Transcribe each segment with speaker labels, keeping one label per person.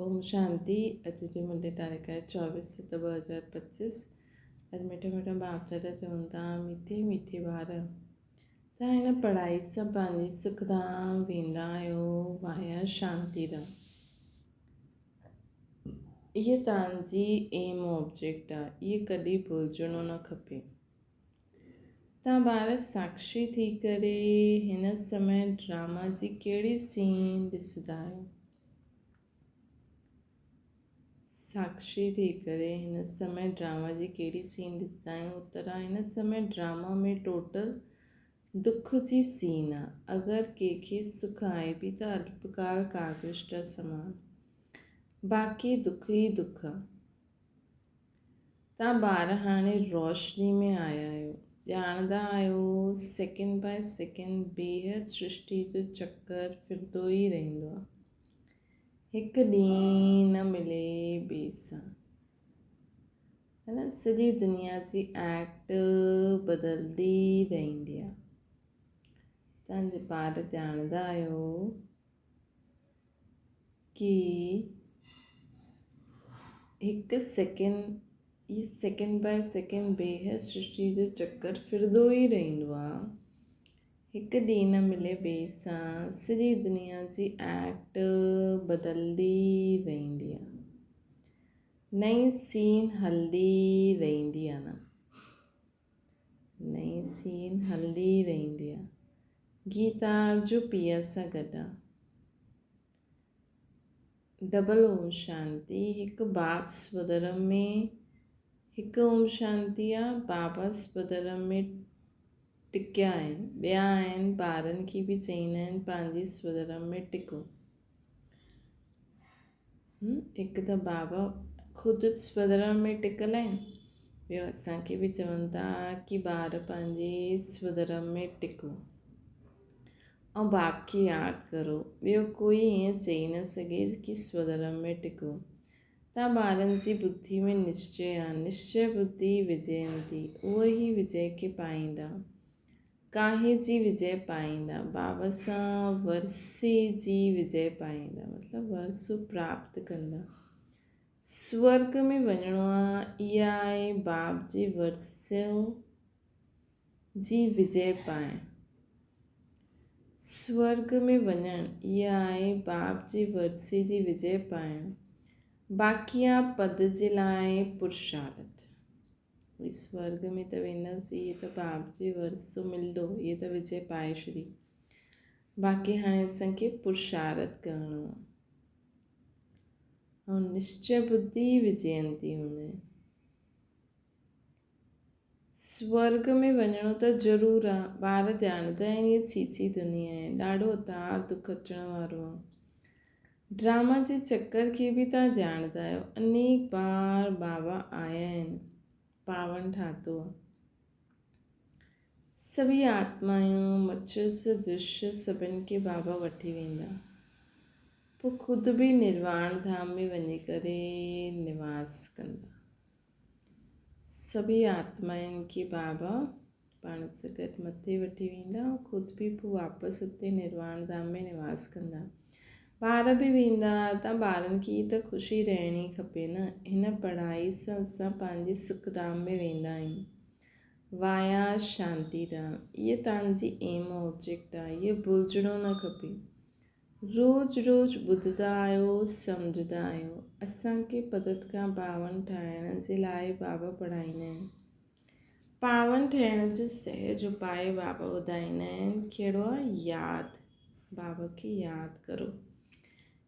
Speaker 1: اوم شانتي. اڄ جي منهنجي تاريخ آهي 24 ست 2025. اڄ مٺا مٺا باپ دادا چون ٿا، مٺي مٺي ٻار، توهان هن پڙهائي سان پنهنجي سک ڌام ويندا آهيو. وايا شانتي ڌام اهي توهان جي ايم آبجيڪٽ آهي، اهي ڪڏهن ڀلجڻو نه کپي. توهان ٻار ساکشي ٿي ڪري هن سمي ڊراما جي ڪهڙي سين ڏسندا آهيو؟ ساکشي ٿي ڪري هن سمي ڊراما جي ڪهڙي سين ڏسندا آهيون؟ اتر آ هن سمي ڊراما ۾ ٽوٽل دک جي سين آ. اگر ڪنهن کي سک آهي به ته الپڪال ڪاگشٽا سمان، باقي دک ئي دک آ. توهان ٻار هاڻي روشني ۾ آيا آهيو، ڄاڻندا آهيو سيڪنڊ باء سيڪنڊ بيحد سرشٽي جو چڪر ڦرندو ئي رهندو آ. هڪ ڏينهن نه ملي ٻئي سان. هن سڄي دنيا جي ايڪٽ بدلدي رهندي آ. توهان جي ٻار ڄاڻندا آهيو ڪي هڪ سيڪنڊ هي سيڪنڊ باء سيڪنڊ بيحد سرشٽي جو چڪر ڦرندو ئي رهندو آ. هڪ ڏينهن نه ملي ٻئي سان سڄي دنيا جي ايڪٽ بدلدي رهندي آ. نئين سين هلندي رهندي آ نه. نئين سين هلندي رهندي آ. گيتا جو پيء سان گڏ آ. ڊبل اوم شانتي. هڪ باپ سودرم ۾، هڪ اوم شانتي آ. بابا سودرم ۾ ٽڪيا آهن، ٻيا آهن، ٻارن کي به چئيندا آهن پنهنجي سودرم ۾ ٽڪو. هڪ ته بابا خود سودرم ۾ ٽڪل آهن، ٻيو اسان کي به چون ٿا ڪي ٻار پنهنجي سودرم ۾ ٽڪو ۽ باپ کي ياد ڪرو. ٻيو ڪوئي ائين چئي نه سگهي ڪي سودرم ۾ ٽڪو. تان ٻارن جي ٻڌي ۾ نشچي آ. نشچي ٻڌي وجينتي، اهي ئي وجي کي پائيندا. ڪاهي جي وجي پائيندا. بابا سان ورثي جي وجي پائيندا. مطلب ورثو پراپت ڪندا. سورڳ ۾ وڃڻو آ، اها آهي باپ جي ورثو جي وجي پائڻ. سورڳ ۾ وڃڻ، اها آهي باپ جي ورثي جي وجي پائڻ. باقي آ پد جي لاء پرشارٿ. وري سورڳ ۾ ته وينداسين، اهي ته باپ جي ورثو ملندو، اهي ته وجي پائي ڇڏي. باقي هاڻي اسان کي پرشارٿ ڪرڻو آ. ۽ نشچي ٻڌي وجينتي هن. سورڳ ۾ وڃڻو ته ضرور آ. ٻار ڄاڻندا آهن هيء ڇي ڇي دنيا آهي. ڏاڍو اتاهه دک اچڻ وارو آ. ڊراما جي چڪر کي به توهان ڄاڻندا آهيو. انيڪ بار بابا آيا آهن. پاون ٺاتو آ. سڀئي آتمائون مڇر سدرش سڀن کي بابا وٺي ويندا. پوء خود به نرواڻ ڌام ۾ وڃي ڪري نواس ڪندا. سڀئي آتمائن کي بابا پاڻ سان گڏ مٿي وٺي ويندا ۽ خود به پوء واپس اتي نرواڻ ڌام ۾ نواس ڪندا. ٻار به ويندا ته ٻارن کي ته خوشي رهڻي کپي نه. هن پڙهائي سان اسان پنهنجي سک ڌام ۾ ويندا آهيون. وايا شانتي ڌام. اهي توهان جي ايم آبجيڪٽ آهي. اهي ڀلجڻو نه کپي. روز روز ٻڌندا آهيو، سمجهندا آهيو. اسان کي پدت کان پاون ٺاهڻ جي لاء بابا پڙهائيندا آهن. پاون ٺهڻ جو سهج اپاء بابا ٻڌائيندا آهن. ڪهڙو آهي؟ ياد. بابا کي ياد ڪرو.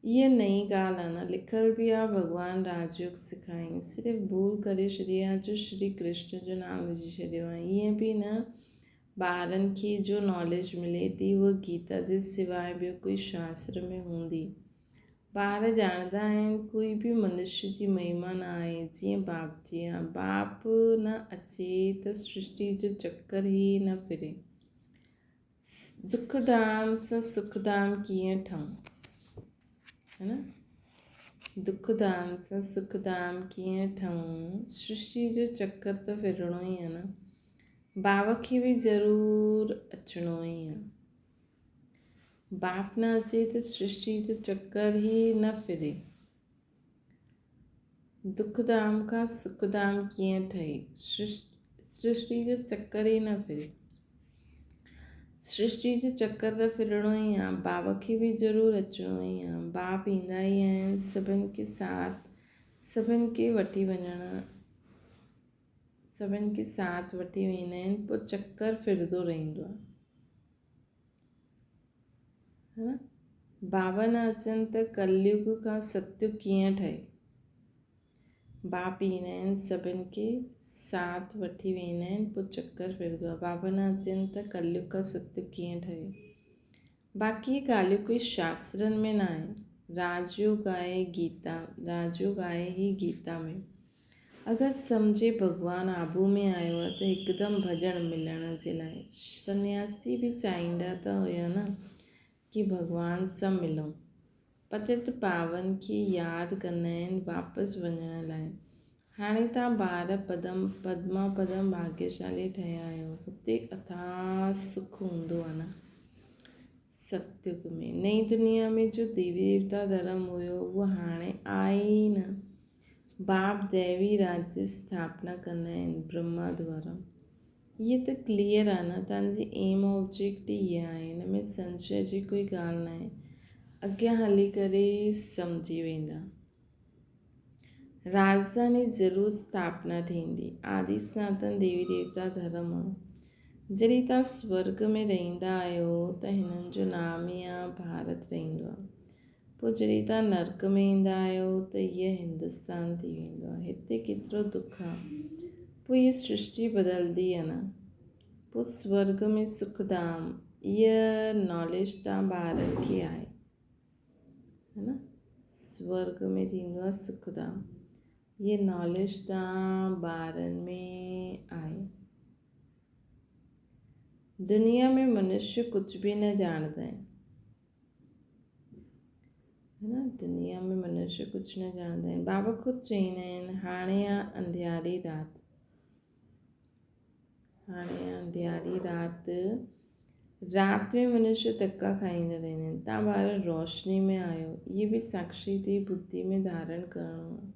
Speaker 1: اها نئين ڳالهه آهي نه. لکيل به آهي ڀڳوان راجيوگ سکائين. صرف ڀول ڪري ڇڏي آهي جو شري ڪرشن جو نام وجهي ڇڏيو آهي. ائين به نه ٻارن کي جو ناليج ملي ٿي اها گيتا جي سواء ٻيو ڪوئي شاستر ۾ هوندي. ٻار ڄاڻندا آهن ڪوئي به منشي جي مهما نه آهي جيئن باپ جي آ. باپ نه اچي ته سرشٽي جو چڪر ئي نه ڦري. دک ڌام سان سک ڌام ڪيئن ٺهون؟ ها نه؟ دک ڌام سان سک ڌام ڪيئن ٺهون؟ سرشٽي جو چڪر ته ڦرڻو ئي آ نه. باپ کي به ضرور اچڻو ئي آ. باپ نه اچي ته سرشٽي جو چڪر ئي نه ڦري. دک ڌام کان سک ڌام ڪيئن ٺهي؟ سرشٽي جو چڪر ئي نه ڦري. سرشٽي جو چڪر ته ڦرڻو ئي آ، باب کي به ضرور اچڻو ئي آ. باپ ايندا ئي آهن سڀن کي ساٿ، سڀن کي وٺي وڃڻ، سڀن کي ساٿ وٺي ويندا آهن، پوء چڪر ڦرندو رهندو آ. ها نه؟ بابا نه اچن ته ڪليگ کان ستيگ ڪيئن ٺهي؟ باپ ايندا آهن سڀن کي ساٿ وٺي ويندا آهن پوء چڪر ڦرندو آهي. بابا نه اچن ته ڪليگ کان ستيگ ڪيئن ٺهي؟ باقي اهي ڳالهيون ڪوئي شاسترن ۾ نه آهن. راجيوگ آهي گيتا، راجيوگ آهي هي گيتا ۾. اگر سمجهي ڀڳوان آبو ۾ آيو آهي ته هڪدم ڀڄڻ ملڻ جي لاء. سنياسي به چاهيندا ته هيا نه ڪي ڀڳوان سان ملون. پتت پاون کي ياد ڪندا آهن واپس وڃڻ لاء. هاڻي توهان ٻار پدم پدما پدم ڀاگيشالي ٺهيا آهيو. هتي اٿاهه سک هوندو آهي نه. ستيگ ۾. نئين دنيا ۾ جو ديوي ديوتا ڌرم هيو اهو هاڻي آهي ئي نه. باپ ديوي راج جي اسٿاپنا ڪندا آهن برهما دوارا. هيء ته ڪليئر آهي نه توهان جي ايم آبجيڪٽ ئي اها آهي هن ۾ سنشي جي ڪوئي ڳالهه ناهي اڳيان هلي ڪري سمجهي ويندا. راڄڌاني ضرور اسٿاپنا ٿيندي. آدي سناتن ديوي ديوتا ڌرم آ. جڏهن توهان سورڳ ۾ رهندا آهيو ته هنن جو نام ئي آ ڀارت رهندو آ. پوء جڏهن توهان نرڪ ۾ ايندا آهيو ته هيء هندستان ٿي ويندو آهي. هتي ڪيترو دک آهي. پوء هيء سرشٽي بدلندي آهي نه. پوء سورڳ ۾ سک ڌام. هيء ناليج توهان ٻارن کي آهي. هي نه؟ سورڳ ۾ ٿيندو آهي سک ڌام. هيء ناليج توهان ٻارن ۾ آهي. دنيا ۾ منشيه ڪجهه به نه ڄاڻندا آهن. نه دنيا ۾ منشيه ڪجهه نه ڄاڻندا آهن. بابا خود چئيندا آهن هاڻي آ انڌياري رات، هاڻي آ انڌياري رات، رات ۾ منشيه ڌڪا کائيندا رهندا آهن. تان ٻار روشني ۾ آهيو، اهي به ساکشي ٿي ٻڌي ۾ ڌارڻ ڪرڻو آهي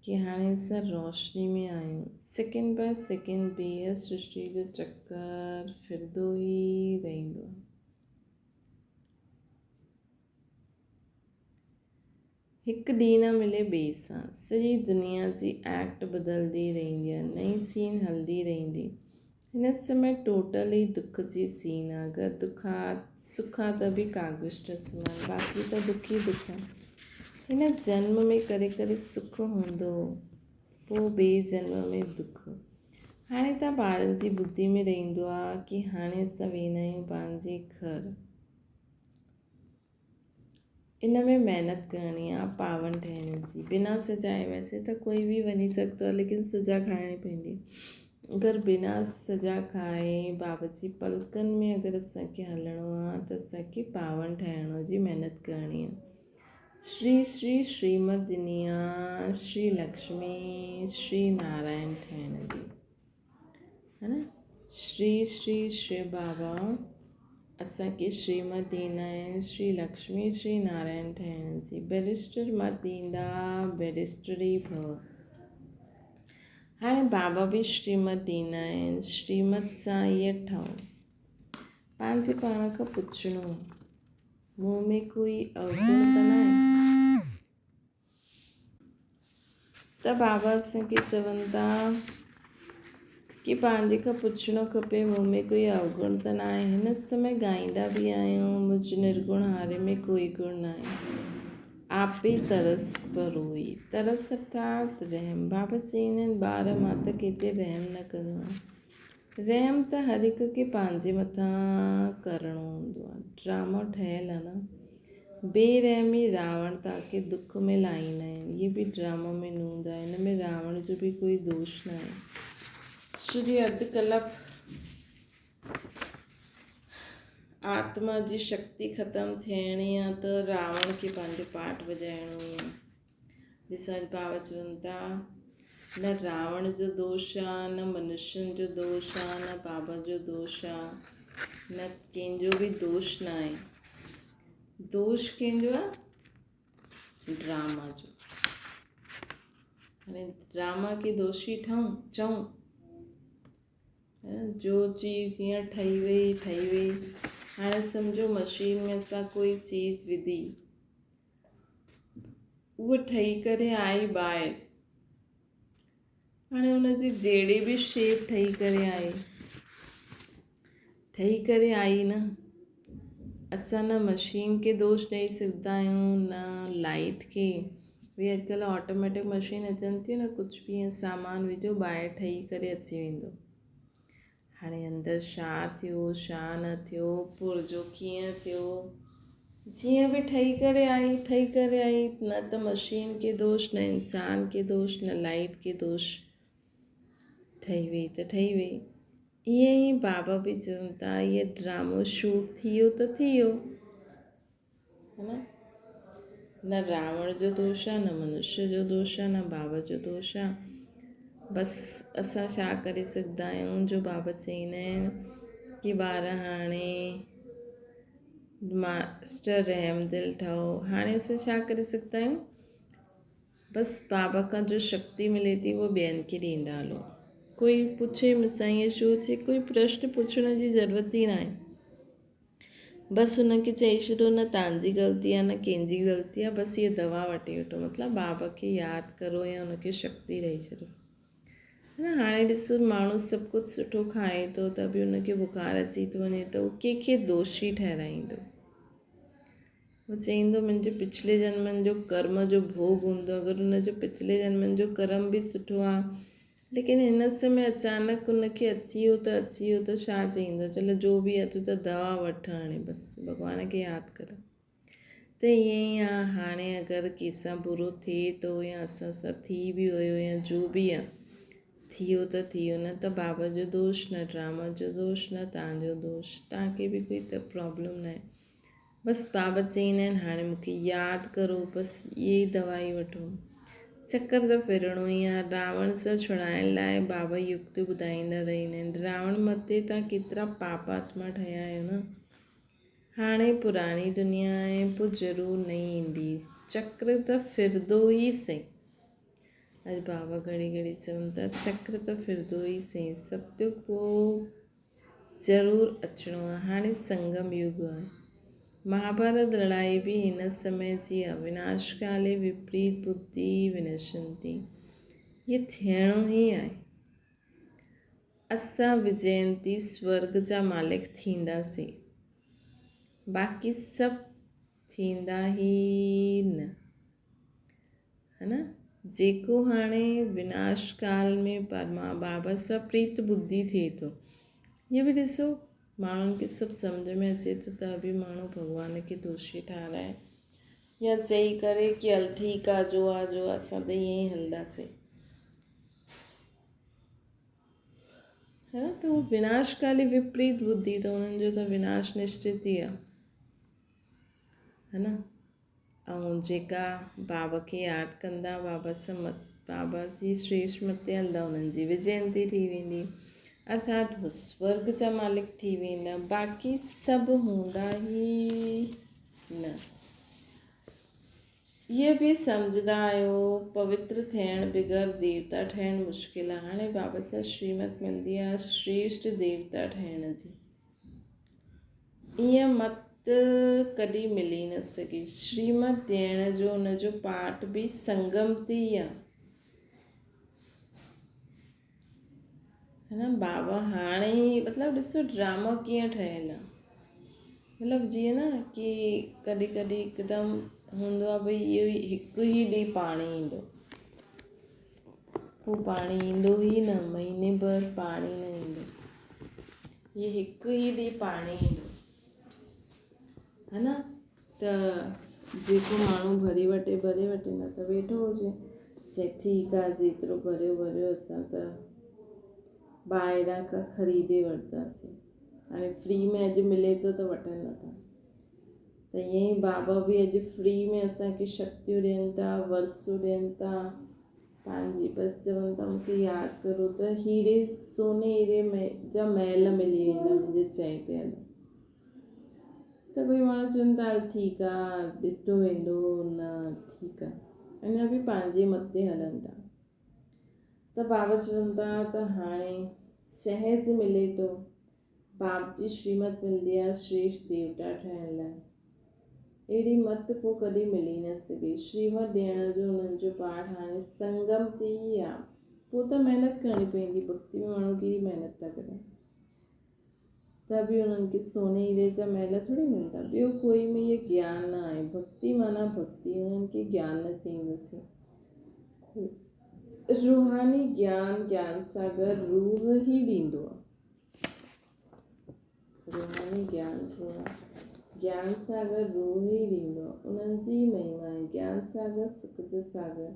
Speaker 1: ڪي هاڻي اسان روشني ۾ آهيون. سيڪنڊ باء سيڪنڊ بيحد سرشٽي جو چڪر ڦرندو ئي رهندو آهي. هڪ ڏينهن نه ملي ٻئي سان. سڄي دنيا جي ايڪٽ بدلدي رهندي آ. نئين سين هلدي رهندي. هن سمي ٽوٽل ئي دک جي سين آ. اگر دک آ سک آ ته به ڪاغذ سمان باقي ته دک ئي دک آ. هن جنم ۾ ڪري ڪري سک هوندو هو. پوء ٻئي جنم ۾ دک. هاڻي ته ٻارن جي ٻڌي ۾ رهندو آ ڪي هاڻي اسان ويندا آهيون پنهنجي گهر. ان ۾ محنت ڪرڻي آ پاون ٺهڻ جي. بنا سزا جي ويسي ته ڪوئي به وڃي سگهندو آ ليڪن سزا کائڻي پوندي. اگر بنا سزا کائي بابا جي پلڪن ۾ اگر اسان کي هلڻو آ ته اسان کي پاون ٺهڻ جي محنت ڪرڻي آ. شري شري شريمد دنيا شري لڪشمي شري نارائڻ ٺهڻ جي ها نه شري شري شو بابا اسان کي شريمد ڏيندا آهن شري لڪشمي شري نارائڻ ٺهڻ جي بئريسٽر مت ڏيندا بئريسٽر ئي ڀو هاڻي بابا به شريمد ڏيندا آهن شريمد سان اهي ٺهو پنهنجي پاڻ کان پڇڻو مون ۾ ڪوئي اوگڻ ته ناهي؟ ته بابا اسان کي چون ٿا ڪي پنهنجي کان پڇڻو کپي مون ۾ ڪوئي اوگڻ ته ناهي؟ هن سمي ڳائيندا به آهيون مجھ نرگڻ هاري ۾ ڪوئي گڻ ناهي. آپي ترس پروئي. ترس ارٿات رحم. بابا چئيندا آهن ٻار مان ته ڪنهن تي رحم نه ڪندو آهيان. رحم ته هر هڪ کي پنهنجي مٿان ڪرڻو هوندو آهي. ڊرامو ٺهيل آهي نه. بي رحمي راوڻ توهان کي دک ۾ لاهيندا آهن. اهي به ڊرامو ۾ نوند آهي. هن ۾ راوڻ جو به ڪوئي دوش نه آهي. شري اڌ ڪلپ آتما جي شڪتي ختم ٿيڻي آهي ته راوڻ کي پنهنجو پارٽ وڄائڻو ئي آهي. ڏسو اڄ بابا چون ٿا نه راوڻ جو دوش آ نه منشين جو دوش آ نه بابا جو دوش آ نه ڪنهن جو به دوش نه آهي دوش ڪنهن جو آ ڊراما جو. هاڻي ڊراما کي دوشي ٺهون چئون جو چيز هيئن ٺهي وئي ٺهي وئي. هاڻي سمجهو مشين ۾ اسان ڪوئي چيز وڌي، اها ٺهي ڪري آئي ٻاهر، هاڻي ان جي جهڙي به شيپ ٺهي ڪري آئي، ٺهي ڪري آئي نه، اسان نه مشين کي دوش ڏئي سگهندا آهيون نه لائيٽ کي. اهي اڄڪلهه آٽوميٽڪ مشين اچن ٿيون نه، ڪجهه به ائين سامان وجهو ٻاهر ٺهي ڪري اچي ويندو. هاڻي اندر ڇا ٿيو ڇا نه ٿيو، پرزو ڪيئن ٿيو، جيئن به ٺهي ڪري آئي ٺهي ڪري آئي، نه ته مشين کي دوش، نه انسان کي دوش، نه لائيٽ کي دوش، ٺهي وئي ته ٺهي وئي. ائين ئي بابا به چون ٿا هيء ڊرامو شوٽ ٿي ويو ته ٿي ويو، ها نه راوڻ جو دوش آ، نه منشيه جو دوش آ، نه بابا جو دوش آ. بس اسان ڇا ڪري سگهندا آهيون جو بابا چئيندا آهن ڪي ٻار هاڻي ماسٽر رحم دل ٺهو. هاڻي اسان ڇا ڪري سگهندا آهيون؟ بس بابا کان جو شڪتي ملي ٿي اهو ٻين کي ڏيندا هلو. ڪوئي پڇي مون سان ائين ڇو ٿئي، ڪوئي پرشن پڇڻ جي ضرورت ئي ناهي. بس هن کي چئي ڇڏو نه توهان جي غلطي آهي نه ڪنهن جي غلطي آهي، بس هيء دوا وٺي وٺو، مطلب بابا کي ياد ڪرو يا هن کي شڪتي ڏئي ڇڏو. نه هاڻي ڏسو ماڻهو سڀ ڪجهه سٺو کائي ٿو ته به هن کي بخار اچي ٿو وڃي ته هو ڪنهن کي دوشي ٺهرائيندو؟ هو چئيندو منهنجي پڇلي جنمن جو ڪرم جو ڀوڳ هوندو. اگر هن جو پڇلي جنمن جو ڪرم به سٺو آهي ليڪن هن سمي اچانڪ ان کي اچي ويو ته اچي ويو ته ڇا چئيندو؟ چل جو به آهي تون ته دوا وٺ هاڻي بس ڀڳوان کي ياد ڪر. ته ائين ئي آ هاڻي اگر ڪنهن سان برو ٿئي ٿو يا اسان سان ٿي به ويو يا جو به آ ٿي ويو ته ٿي ويو، نه ته بابا جو دوش نه ڊراما جو دوش نه توهان جو دوش، توهان کي به ڪوئي ته پرابلم ناهي. بس بابا چئيندا آهن هاڻي مون کي ياد ڪرو، بس اهي ئي دوائي وٺو. چڪر ته ڦرڻو ئي آ. راوڻ سان ڇڙائڻ لاء بابا يڪتيون ٻڌائيندا رهندا آهن. راوڻ مٿي توهان ڪيترا پاپ آتما ٺهيا آهيو نه. هاڻي پراڻي دنيا آهي پوء ضرور نئين ايندي. چڪر ته ڦرندو ئي سهي. اڄ بابا گهڙي گهڙي چون ٿا چڪر ته ڦرندو ئي سهي. ستيگ پوء ضرور اچڻو آهي. هاڻي سنگم يگ آهي. مهاڀارت لڙائي به هن سمي جي آهي. وناش ڪالي وپريت ٻڌي ونشنتي. هيء ٿيڻو ئي آهي. اسان وجينتي سورڳ جا مالڪ ٿينداسين. باقي سڀ ٿيندا ئي نه. ها نه؟ جيڪو هاڻي وناش ڪال ۾ پرما بابا سان پريت ٻڌي ٿئي ٿو. هيء به ڏسو ماڻهن کي سڀ سمجهه ۾ اچي ٿو ته به ماڻهو ڀڳوان کي دوشي ٺاهرائي يا چئي ڪري ڪي هل ٺيڪ آ جو آ جو آ اسان ته ائين ئي هلنداسين. ها نه ته هو وناش ڪالي وپريت ٻڌي ته انهن جو ته وناش نشچت ئي آ. ها نه؟ ۽ جيڪا بابا کي ياد ڪندا، بابا سان بابا جي شريش مت تي هلندا، انهن جي به جينتي ٿي ويندي، ارٿات هو سورگ جا مالڪ ٿي ويندا. باقي سڀ هوندا ئي نه. اهي به سمجهندا آهيو پوتر ٿيڻ بغير ديوتا ٺهڻ مشڪل آهي. هاڻي بابا سان شريمت ملندي آهي شريشٽ ديوتا ٺهڻ جي. ائين مت ڪڏهن ملي نه سگهي. شريمت ڏيڻ جو ان جو پاٺ به سنگم تي ئي آ. نه بابا هاڻي مطلب ڏسو ڊرامو ڪيئن ٺهيل آ. مطلب جيئن نه ڪي ڪڏهن ڪڏهن هڪدم هوندو آ ڀئي اهو ئي هڪ ئي ڏينهن پاڻي ايندو. پوء پاڻي ايندو ئي نه، مهيني ڀر پاڻي نه ايندو. هي هڪ ئي ڏينهن پاڻي ايندو ها نه ته جيڪو ماڻهو ڀري وٺي ڀري وٺي نه ته ويٺو هجي چئي ٺيڪ آهي جيترو ڀريو ڀريو اسان ته ٻاهران کان خريدي وٺنداسين هاڻي فري ۾ اڄ ملي ٿو ته وٺن نٿا ته ائين ئي بابا به اڄ فري ۾ اسانکي شڪتيون ڏين ٿا ورثو ڏين ٿا پنهنجي بس چون ٿا مون کي ياد ڪرو ته هيري سوني هيري جا محل ملي ويندا منهنجي چئي تي هلو ته ڪوئي ماڻهو چون ٿا هل ٺيڪ آ ڏٺو ويندو نه ٺيڪ آ اڃا به پنهنجي مت تي هلن ٿا. ته بابا چون ٿا ته هاڻي سهج ملي ٿو. باپ جي شريمت ملندي آهي شريشٽ ديوتا ٺهڻ لاء. اهڙي مت پوء ڪڏهن ملي نه سگهي. شريمت ڏيڻ جو انهن جو پاٺ هاڻي سنگم تي ئي آهي. پوء ته محنت ڪرڻي پوندي. ڀڳتي ۾ ماڻهو ڪهڙي محنت ٿا ڪرن. ته به انهن کي سوني هيري جا محل ٿوري ملندا. ٻيو ڪوئي ۾ اهي گيان نه آهي. ڀڳتي معنيٰ ڀڳتي. انهن کي گيان نه چئينداسين. روحاني گيان گيان ساگر روح ئي ڏيندو آهي. روحاني گيان گيان ساگر روح ئي ڏيندو آهي. انهن جي ئي مهما آهي. گيان ساگر سک جو ساگر.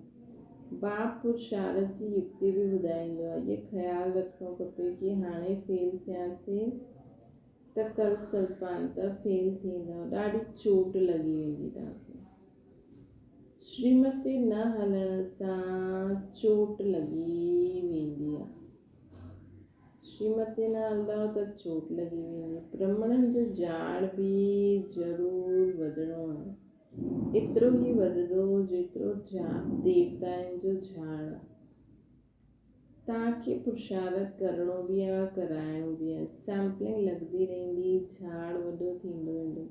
Speaker 1: باپ پرشارٿ جي يڪتي به ٻڌائيندو آهي. اهي خيال رکڻو کپي ڪي هاڻي فيل ٿياسين ته ڪلپ ڪلپانت فيل ٿيندؤ، ڏاڍي چوٽ لڳي ويندي توهان کي. شريمت تي نه هلڻ سان چوٽ لڳي ويندي آهي. شريمت تي نه هلندؤ ته چوٽ لڳي ويندي. برهمڻن جو جاڙ به ضرور وڌڻو آهي. ايترو ئي وڌندو جيترو ديوتائن جو جھاڙ آ. توهان کي پرشارت ڪرڻو به آ ڪرائڻو به آ. سيمپلنگ لڳندي رهندي، جھاڙ وڏو ٿيندو ويندو.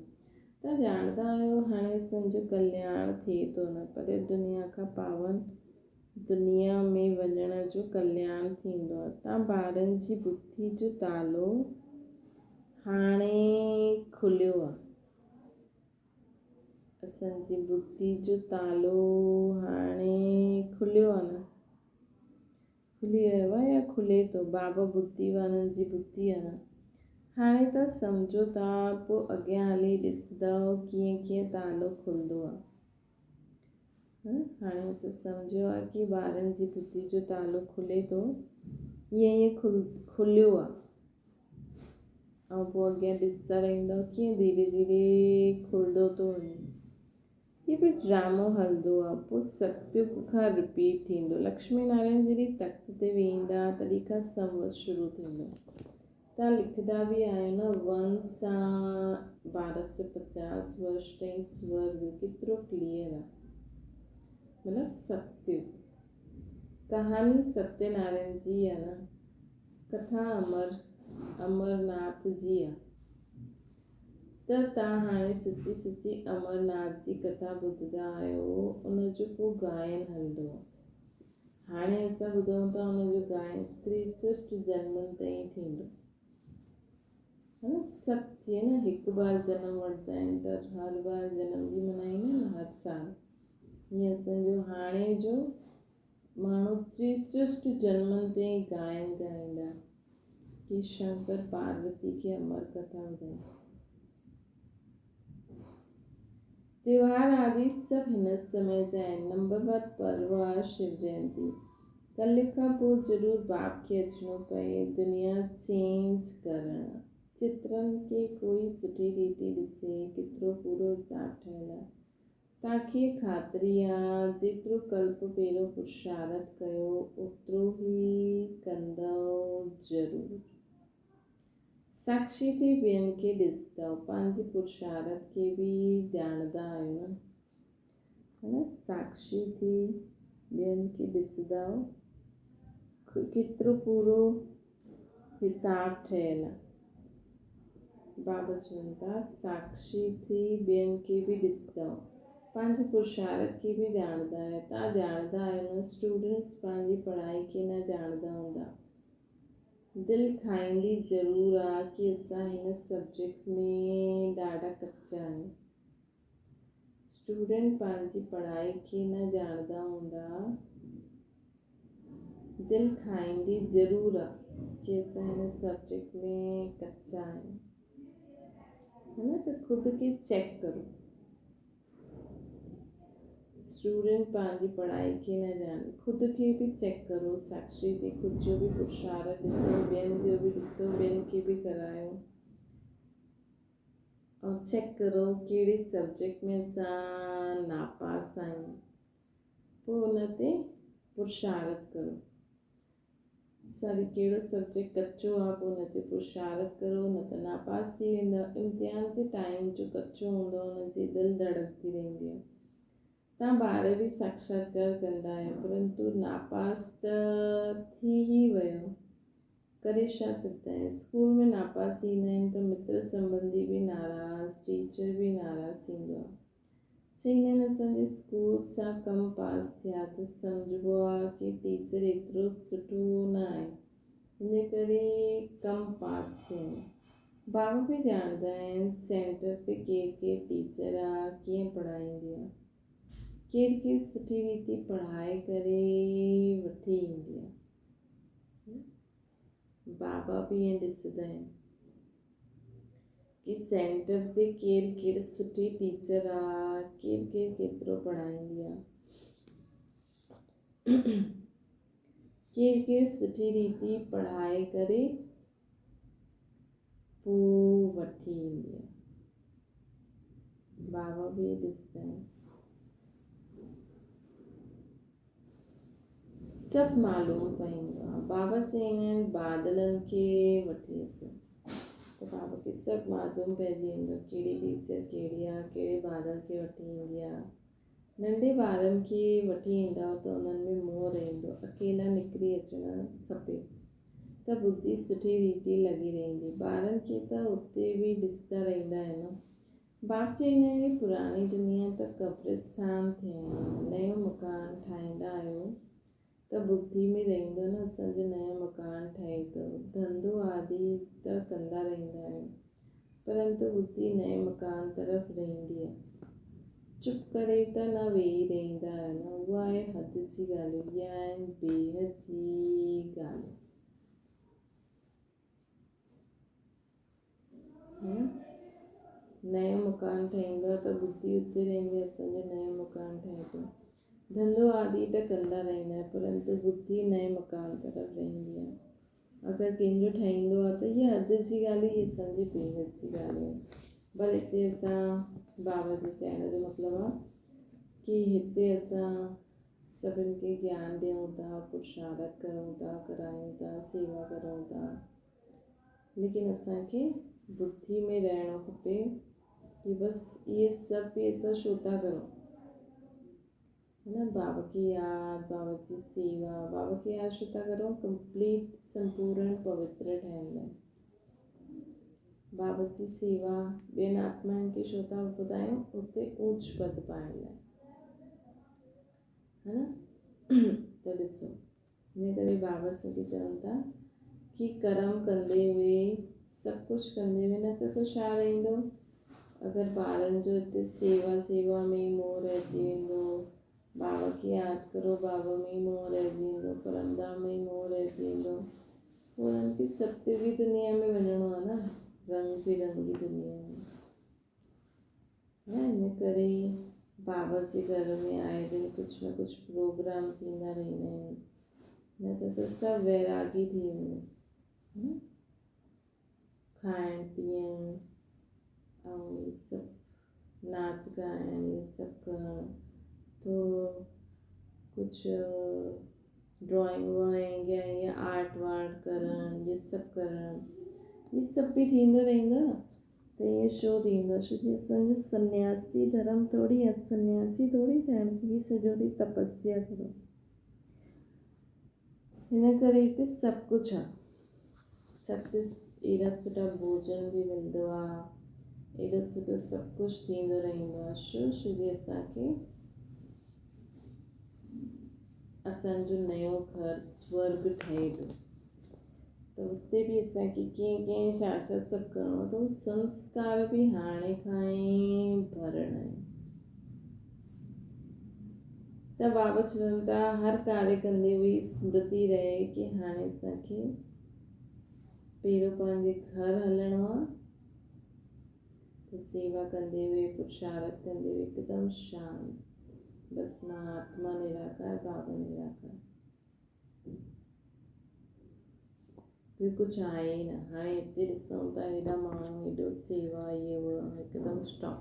Speaker 1: توهان ڄاڻندا آهيو هاڻي اسان جو ڪلياڻ ٿئي ٿو نه پر دنيا کان پاون دنيا ۾ وڃڻ جو ڪلياڻ ٿيندو آ. توهان ٻارن جي بڌي جو تالو هاڻي کليو آ. اسان جي ٻڌي جو تالو هاڻي کليو آ نه؟ کلي ويو آ يا کلي ٿو؟ بابا ٻڌي وارن جي ٻڌي آ نه؟ هاڻي ته سمجهو ٿا پوء اڳيان هلي ڏسندؤ ڪيئن ڪيئن تالو کلندو آ. هاڻي اسان سمجهيو آ ڪي ٻارن جي ٻڌي جو تالو کلي ٿو ائين ائين کليو آ. ۽ پوء اڳيان ڏسندا رهندؤ ڪيئن ڌيري ڌيري کلندو ٿو وڃي. هي به ڊرامو هلندو آهي پوء ستيگ کان رپيٽ ٿيندو. لڪشمي نارائڻ جڏهن تخت تي ويهندا تڏهن کان سنوت شروع ٿيندو. توهان لکندا به آهيو نه ون سان 1250 ورش تائين سورگ ڪيترو ڪليئر آهي مطلب ستيگ ڪهاڻي ستيه نارائڻ جي آهي نه. ڪٿا امر امرناٿ جي آ. ته تان هاڻي سچي سچي امرناٿ جي ڪٿا ٻڌندا آهيو ان جو پو گائن هلندو آ. هاڻي اسان ٻڌون ٿا ان جو گائن تريسسٽ جنمن تائين ٿيندو. ها نه سڀ ٿئي نه هڪ بار جنم وٺندا آهن ته هر بار جنم ڏينهن ملهائيندا آهن نه هر سال. هيئن اسان جو هاڻي جو ماڻهو تريسسٽ جنمن تائين ڳائن ڳائيندا ڪي شنڪر پاروتي کي امر ڪٿا ٻڌائي. تيوهار آدي سڀ هن سمي جا آهن. نمبر وار پرو آ شو جينتي. ڪليگ کان پوء ضرور باپ کي اچڻو پئي دنيا چينج ڪرڻ. چترن کي ڪوئي سٺي ريتي ڏسي ڪيترو پورو حساب ٺهيل آ. تاکي خاطري آ جيترو ڪلپ پهريون پرشارت ڪيو اوترو ئي ڪندؤ ضرور. ساکشي ٿي ٻين کي ڏسندؤ پنهنجي پرشارت کي به ڄاڻندا آهيو نه. ها نه ساکشي ٿي ٻين کي ڏسندؤ ڪيترو پورو حساب ٺهيل آ. بابا چون ٿا، ساکشي ٿي ٻين کي به ڏسندؤ، پنهنجي پرشارٿ کي به ڄاڻندا آهيو. توهان ڄاڻندا آهيو نه اسٽوڊنٽس پنهنجي پڙهائي کي نه ڄاڻندا هوندا. دل کائيندي ضرور آ ڪي اسان هن سبجيڪٽ ۾ ڏاڍا ڪچا آهيون. اسٽوڊنٽ پنهنجي پڙهائي کي نه ڄاڻندا هوندا. دل کائيندي ضرور آ ڪي اسان هن سبجيڪٽ ۾ ڪچا آهيون ها نه ته خود کي چيڪ ڪرو اسٽوڊنٽ پنهنجي پڙهائي کي نه ڄاڻي خود کي به چيڪ ڪرو ساکشي تي خود جو به پرشارت ڏسو ٻين جو به ڏسو ٻين کي به ڪرايو ۽ چيڪ ڪرو ڪهڙي سبجيڪٽ ۾ اسان ناپاس آهيون پوء ان تي پرشارت ڪرو. ساري ڪهڙو سبجيڪٽ ڪچو آ پوء ان تي پرشارت ڪرو نه ته ناپاس ٿي ويندؤ. امتحان جي ٽائيم جو ڪچو هوندو آ ان جي دل ڌڙڪندي رهندي آ. توهان ٻار به ساڪشاتڪار ڪندا آهيو پرنتو ناپاس ته ٿي ئي ويو. ڪري ڇا سگهندا آهيون. اسڪول ۾ ناپاس ٿيندا آهن ته متر سنٻنڌي به ناراض، ٽيچر به ناراض ٿيندو آهي. چئيندا آهن اسان جي اسڪول سان ڪم پاس ٿيا ته سمجهبو آهي ڪي ٽيچر ايترو سٺو نه آهي ان ڪري ڪم پاس ٿيا آهيون. بابا به ڄاڻندا آهن سينٽر تي ڪير ڪير ٽيچر آ ڪيئن پڙهائيندي آ. ڪير ڪير سٺي ريتي پڙهائي ڪري وٺي ايندي آ. بابا به ائين ڏسندا آهن ڪي سينٽر تي ڪير ڪير سٺي ٽيچر آ ڪير ڪير ڪيترو پڙهائيندي آ. ڪير ڪير سٺي ريتي پڙهائي ڪري پوء وٺي ايندي آ. بابا به ڏسندا آهن. سڀ معلوم پئيندو آ. بابا چئيندا آهن بادلن کي وٺي اچو ته بابا کي سڀ معلوم پئجي ويندو آ ڪهڙي ٽيچر ڪهڙي آ ڪهڙي بادل کي وٺي ايندي آ. ننڍي ٻارن کي وٺي ايندا ته انهن ۾ موهه رهندو. اڪيلا نڪري اچڻ کپي ته ٻڌي سٺي ريتي لڳي رهندي. ٻارن کي ته اتي به ڏسندا رهندا آهن. باپ چئيندا آهن ڪي پراڻي دنيا ته قبرستان ٿيڻي آهي. نيو مڪان ٺاهيندا آهيو ته ٻڌي ۾ رهندو نه اسان جو نيو مڪان ٺهي ٿو. ڌنڌو آدي ته ڪندا رهندا آهيو. پرنتو ٻڌي نئين مڪان طرف رهندي آهي. چپ ڪري ته نه ويهي رهندا آهيو نه. اها آهي حد جي ڳالهيون. اهي آهن بيحد جي ڳالهيون. نئون مڪان ٺهيندو آهي ته ٻڌي اتي رهندي آهي. اسان جو نئون مڪان ٺهي ٿو. ڌنڌو آدي ته ڪندا رهندا آهيون پرنتو ٻڌي نئين مڪان طرف رهندي آهي. اگر ڪنهن جو ٺهيندو آهي ته اها حد جي ڳالهه هئي اسان جي بي حد جي ڳالهه هئي. پر هتي اسان بابا جي چئڻ جو مطلب آهي ڪي هتي اسان سڀن کي گيان ڏيون ٿا، پرشارت ڪرون ٿا، ڪرايون ٿا، سيوا ڪرون ٿا، ليڪن اسان کي ٻڌي ۾ رهڻو کپي ڪي بس اهي سڀ به اسان ڇو ٿا ڪرون. نه بابا کي ياد، بابا جي سيوا، بابا کي ياد ڇو ٿا ڪرون ڪمپليٽ سمپورڻ پوتر ٺهڻ لاء. بابا جي سيوا ٻين آتمائن کي ڇو ٿا ٻڌايون اتي اونچ پد پائڻ لاء. ها نه ته ڏسو ان ڪري بابا اسان کي چون ٿا ڪي ڪرم ڪندي هئي سڀ ڪجهه ڪندي هئي نه ته ته ڇا رهندو اگر ٻارن جو هتي سيوا سيوا ۾ ئي موهه رهجي ويندو بابا کي ياد ڪرو بابا ۾ ئي موهه رهجي ويندو پرمڌام ۾ ئي موهه رهجي ويندو پوء انهن کي ستيوگي دنيا ۾ وڃڻو آهي نه رنگ برنگي دنيا ۾ نه ان ڪري بابا جي گهر ۾ آئي دن ڪجهه نه ڪجهه پروگرام ٿيندا رهندا آهن نه ته ته سڀ ويراڳي ٿي وڃن کائڻ پيئڻ ۽ هي سڀ ناچ ڳائڻ هي سڀ ڪرڻ ٿورو ڪجهه ڊرائنگ وائنگ يا ائين آرٽ وارٽ ڪرڻ هي سڀ ڪرڻ هي سڀ به ٿيندو رهندو نه ته ائين ڇو ٿيندو ڇو جو اسان جو سنياسي ڌرم ٿوري آهي سنياسي ٿوري ٿيڻ هي سڄو ڏينهن تپسيا ڪرو هن ڪري هتي سڀ ڪجهه آهي سڀ ايڏا سٺا ڀوڄن به ملندو آهي ايڏو سٺو سڀ ڪجهه ٿيندو رهندو آهي ڇو ڇو جي اسان کي اسان جو نيو گهر سورگ ٺهي ٿو ته اتي به اسان کي ڪيئن ڪيئن ڇا ڇا سڀ ڪرڻو ته هو سنسڪار به هاڻي کان ئي ڀرڻا آهن ته بابا چون ٿا هر ڪاري ڪندي هئي سمرتي رهي ڪي هاڻي اسان کي پهريون پنهنجي گهر هلڻو آهي ته سيوا ڪندي هئي پرشارت ڪندي هئي هڪدم شانت بس مان آتما نراڪار بابا نراڪار ٻيو ڪجهه آهي ئي نه. هاڻي هتي ڏسون ته هيڏا ماڻهو هيڏو سيوا هي هو هڪدم اسٽاپ.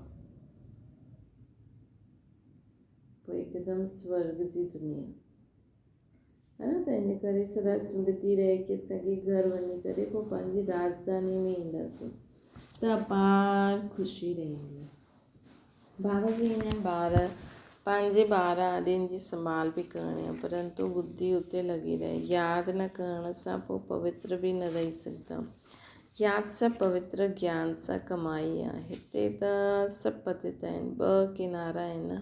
Speaker 1: پوء هڪدم سورگ جي دنيا ها نه ته ان ڪري سدا سمرتي رهي ڪي اسان کي گهر وڃي ڪري پوء پنهنجي راجڌاني ۾ اينداسين ته اپار خوشي رهندي. بابا چوندا آهن ٻار پنهنجي ٻار آڏين جي سنڀال به ڪرڻي آهي، پرنتو ٻڌي اتي لڳي رهي. ياد نه ڪرڻ سان پوء پوتر به نه رهي سگهندا. ياد سان پوتر گيان سان ڪمائي آهي. هتي ته سڀ پتيت آهن. ٻه ڪنارا آهن نه.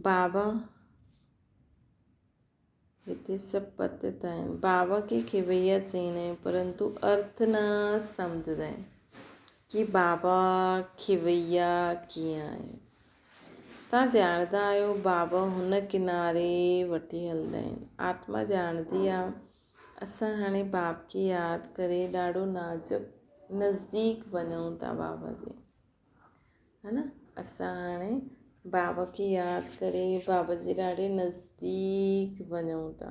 Speaker 1: بابا هتي سڀ پتيت آهن. بابا کي کيويا چئيندا آهيون پرنتو ارٿ نه سمجهندا آهن ڪي بابا کيويا ڪيئن آهي. توهان ڄاڻندا آهيو بابا هن ڪناري وٺي هلندا آهن. آتما ڄاڻندي آ اسان هاڻي باب کي ياد ڪري ڏاڍو نازڪ نزديڪ وڃون ٿا بابا جي ها نه اسان هاڻي بابا کي ياد ڪري بابا جي ڏاڍي نزديڪ وڃون ٿا.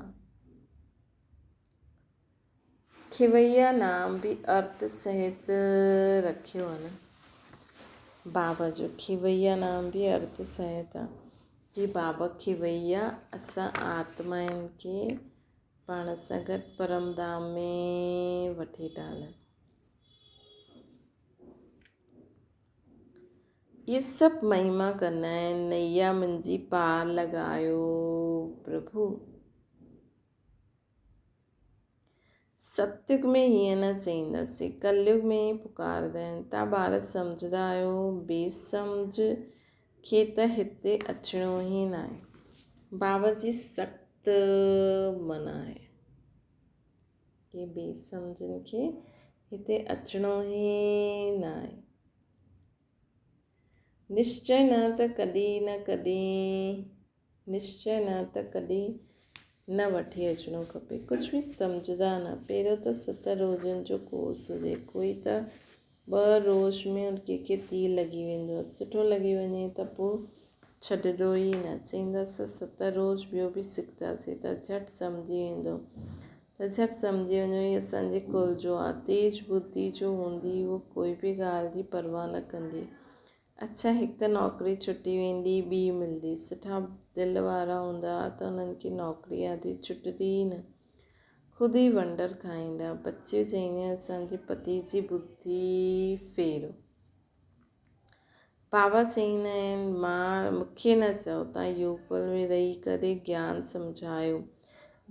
Speaker 1: کيويا نام به ارٿ سهت رکيو آ نه بابا جو کيويا نام به ارٿ سهت آ ڪي بابا کيويا اسان آتمائن کي پاڻ سان گڏ پرم ڌام ۾ وٺي ٿا هلن. اهي سڀ مهما ڪندا آهن نيا منهنجي پار لڳايو پرڀو. ستيگ ۾ هيئن نه چئينداسين، ڪليگ ۾ ئي پڪارندا آهن. تان ٻار سمجهندا آهيو، بي سمجهه کي ته هتي اچڻو ئي ناهي. بابا جي سخت منع آهي ڪي بي سمجهن کي هتي اچڻو ئي ناهي. نشچي نه ته ڪڏهن نه ڪڏهن نشچي نه ته ڪڏهن نه وٺي اچڻو کپي. ڪجهه به سمجهندا نه. پهريون ته ست روزن جو ڪورس هجي. ڪوئي ته ٻه روز ۾ ان ڪنهن کي تير لڳي ويندو آهي. سٺو لڳي وڃي ته پوء ڇڏندو ئي نه. چئيندس ست روز ٻيو به سکنداسين ته جهٽ سمجهي ويندو. ته جهٽ سمجهي وڃو هي اسان جي ڪل جو آ. تيز ٻڌي جو هوندي هوء ڪوئي به ڳالهه جي پرواهه نه ڪندي. اڇا هڪ نوڪري ڇٽي ويندي ٻي ملندي. سٺا دل وارا هوندا ته انهن کي نوڪري آدي ڇٽندي ئي نه. خود ئي ونڊر کائيندا. بچيون چئينديون اسان جي پتي جي ٻڌي ڦيرو. بابا چئيندا آهن مان مون کي نه چئو تان يوگبل ۾ رهي ڪري گيان سمجهايو.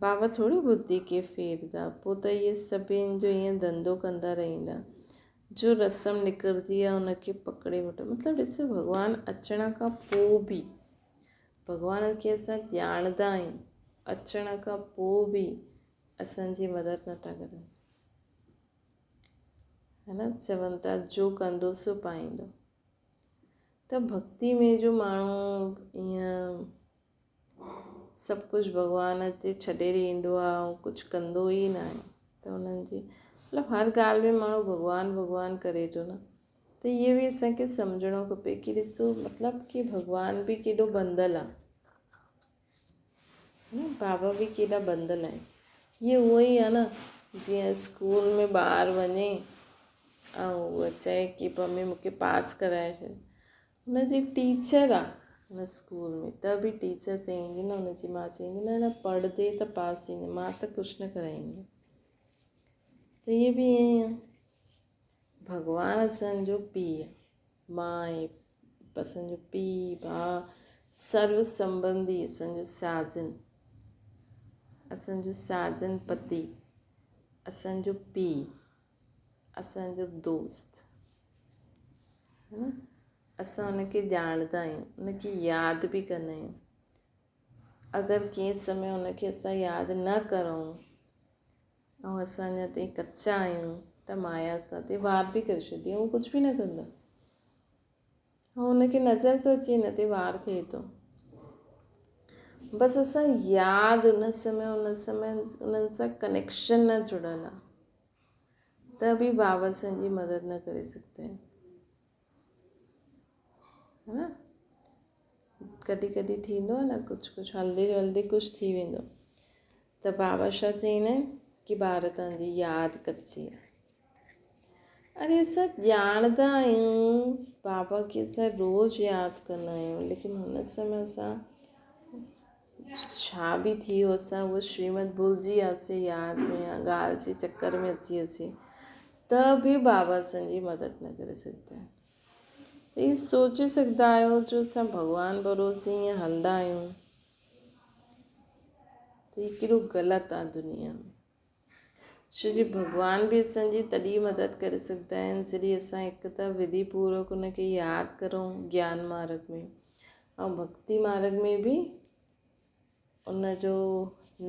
Speaker 1: بابا ٿوري ٻڌي کي ڦيردا. پوء ته اهي سڀين جو ائين ڌنڌو ڪندا رهندا. جو رسم نڪرندي آهي ان کي پڪڙي وٺو. مطلب ڏسو ڀڳوان اچڻ کان پوء به ڀڳوان کي اسان ڄاڻندا آهيون اچڻ کان پوء به اسان جي مدد نٿا ڪرن ها نه چون ٿا جو ڪندو سو پائيندو ته ڀڳتي ۾ جو ماڻهو ائين سڀ ڪجهه ڀڳوان تي ڇڏي ڏيندو آهي ۽ ڪجهه ڪندو ئي نه آهي ته انهن جي مطلب هر ڳالهه ۾ ماڻهو ڀڳوان ڀڳوان ڪري ٿو نه ته اهو به اسانکي سمجهڻو کپي ڪي ڏسو مطلب ڪي ڀڳوان به ڪيڏو ٻنڌل آهي نه بابا به ڪيڏا ٻنڌل آهن اهو اهو ئي آهي نه جيئن اسڪول ۾ ٻار وڃي ۽ اهو چئي ڪي ممي مونکي پاس ڪرائي ڇڏ هن جي ٽيچر آ هن اسڪول ۾ ته به ٽيچر چئيندي نه هن جي ماء چئيندي نه نه پڙهندي ته پاس ٿيندي مان ته ڪجهه نه ڪرائيندي ته هي به ائين ئي آ ڀڳوان اسان جو پيء ماء اسان جو پيء ڀاء سرو سنبنڌي اسان جو ساجن اسان جو ساجن پتي اسان جو پيء اسان جو دوست اسان ان کي ڄاڻندا آهيون ان کي ياد به ڪندا آهيون اگر ڪنهن سمي ان کي اسان ياد نه ڪرون ۽ اسان اڃا تائين ڪچا آهيون ته مايا اسان تي وار به ڪري ڇڏندي هو ڪجهه به نه ڪندو ۽ ان کي نظر ٿو اچي هن تي وار ٿئي ٿو بس اسان ياد ان سمي ان سمي انهن سان ڪنيڪشن نه جڙيل آهي ته به بابا اسان جي مدد نه ڪري سگهندا آهن ها نه ڪڏهن ڪڏهن ٿيندو آهي نه ڪجهه ڪجهه هلندي هلندي ڪجهه ٿي ويندو ته بابا ڇا چئيندا آهن ڪي ٻار تنهنجي ياد ڪچي آهي اري اسان ڄاڻندا آهيون بابا کي اسان روز ياد ڪندا آهيون ليڪن هن سمي اسان ڇا به ٿي ويو اسان اهو شريمت ڀلجي وياسين ياد ۾ يا ڳالهه جي چڪر ۾ اچي وياسين ته به بابا اسان جي مدد نه ڪري سگهندا آهن. ته اهي سوچي سگهندا آهيو جو اسان ڀڳوان ڀروسي ائين هلندا آهيون ته هي ڪيڏو غلط آهي دنيا ۾. ڇو جو ڀڳوان به اسان جي تڏهن مدد ڪري سگهندا آهن جڏهن اسان هڪ ته وڌي پوروڪ ان کي ياد ڪرون گيان مارگ ۾ ۽ ڀڳتي مارگ ۾ به ان جو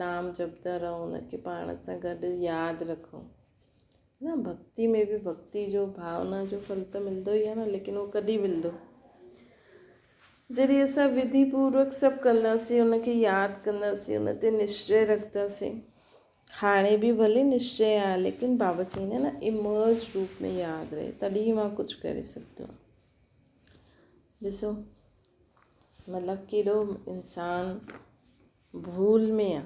Speaker 1: نام جپندا رهون ان کي پاڻ سان گڏ ياد رکون نه ڀڳتي ۾ به ڀڳتي جو ڀاونا جو ڦل ته ملندو ئي آهي نه ليڪن اهو ڪڏهن ملندو جڏهن اسان وڌي پوروڪ سڀ ڪنداسين ان کي ياد ڪنداسين ان تي نشچي رکنداسين هاڻي به ڀلي نشچي آهي ليڪن بابا چئيندا نه امرج روپ ۾ ياد رهي تڏهن مان ڪجهه ڪري سگهندو آهيان ڏسو مطلب ڪيڏو انسان ڀول ۾ آ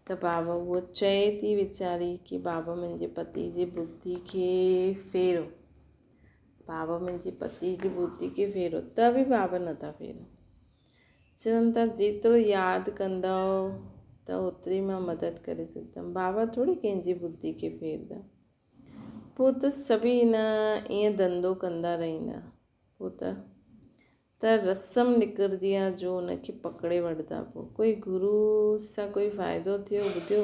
Speaker 1: ته بابا اهو چئي ٿي ويچاري ڪي بابا منهنجي پتي جي ٻڌي کي ڦيرو بابا منهنجي پتي جي ٻڌي کي ڦيرو ته به بابا نٿا ڦيرن چون ٿا جيترو ياد ڪندؤ ته اوتري مان مدد ڪري سگهندم بابا ٿوري ڪنهن جي ٻڌي کي ڦيردا پوء ته سڀئي نه ائين ڌنڌو ڪندا رهندا پوء ته ته رسم نڪرندي آ جو ان کي پڪڙي وٺندا پوء ڪوئي گرو سان ڪوئي فائدو ٿيو ٻڌيو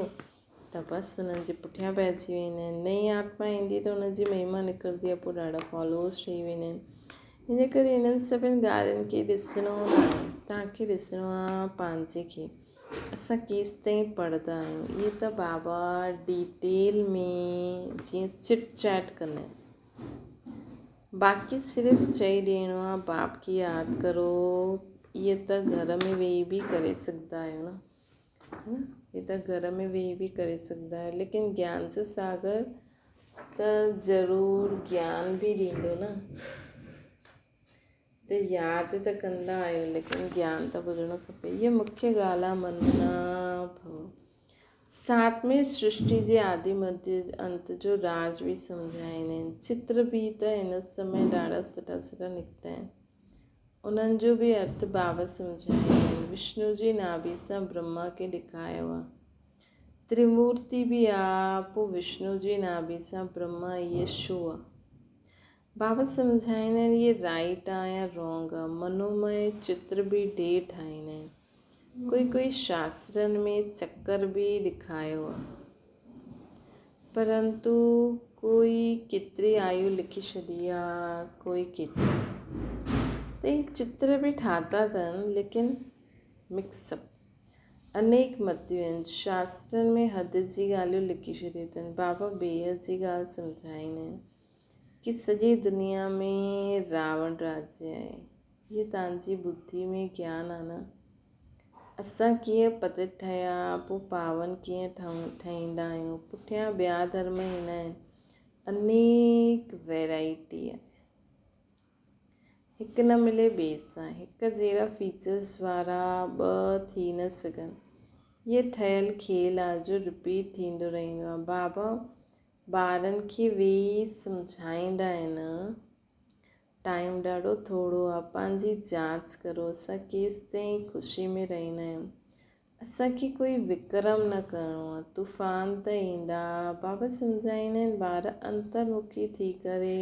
Speaker 1: ته بس انهن جي پٺيان پئجي ويندا آهن نئين آتما ايندي ته ان جي مهما نڪرندي آ پوء ڏاڍا فالوورس ٺهي ويندا آهن ان ڪري انهن سڀن ڳالهين کي ڏسڻو نه آهي توهان کي ڏسڻو آ پنهنجي کي اسان ڪيستائين پڙهندا آهيون اهي ته بابا ڊيٽيل ۾ جيئن چٽ چيٽ ڪندا آهن باقي صرف چئي ڏيڻو آ باپ کي ياد ڪرو اهي ته گهر ۾ ويهي به ڪري سگهندا آهيو نه اهي ته گهر ۾ ويهي به ڪري سگهندا آهيو ليڪن گيان جو ساگر ته ضرور گيان به ڏيندو نه ته ياد ته ڪندا آهيو ليڪن گيان ته ٻڌڻو کپي اهي مکيه ڳالهه آ منمنا ڀو ساتمين سرشٽي جي آدي مڌيه انت جو راز به سمجهائيندا آهن. چتر به ته هن سمي ڏاڍا سٺا سٺا نڪتا آهن. انهن جو به ارٿ بابا سمجهائيندا آهن. وشنو جي ناڀي سان برهما کي ڏيکايو آهي. تريمورتي به آ، پوء وشنو جي ناڀي سان برهما اهي ڇو آ؟ بابا سمجهائيندا آهن اهي رائيٽ آ يا رانگ آ. منومئي چتر به ڊي ٺاهيندا آهن. ڪوئي ڪوئي شاسترن ۾ چڪر به ڏکايو آ. پرنتو ڪوئي ڪيتري آيو لکي ڇڏي آ ڪوئي ڪيتري. ته هي چتر به ٺاتا اٿن ليڪن مڪس اپ. انيڪ متيون آهن. شاسترن ۾ حد جي ڳالهيون لکي ڇڏيون اٿن. بابا بيحد جي ڳالهه سمجهائيندا آهن. ڪي سڄي دنيا ۾ راوڻ راڄ آهي. هيء توهان جي ٻڌي ۾ گيان آ نه؟ اسان ڪيئن پتت ٺهيا، پوء پاون ڪيئن ٺهيندا آهيون؟ پٺيان ٻيا ڌرم ايندا آهن. انيڪ ويرائٽي آهي. هڪ نه ملي ٻئي سان. هڪ جهڙا فيچرز وارا ٻه ٿي نه سگهن. هيء ٺهيل کيل آ جو رپيٽ ٿيندو رهندو آ. بابا ٻارن کي ويهي سمجهائيندا آهن. ٽائيم ڏاڍو ٿورو آ، پنهنجي جاچ ڪرو، اسان ڪيستائين خوشي ۾ رهندا آهيون. اسان کي ڪوئي وڪرم نه ڪرڻو آ، طوفان ته ايندا. بابا سمجهائيندا آهن، ٻار انترمکي ٿي ڪري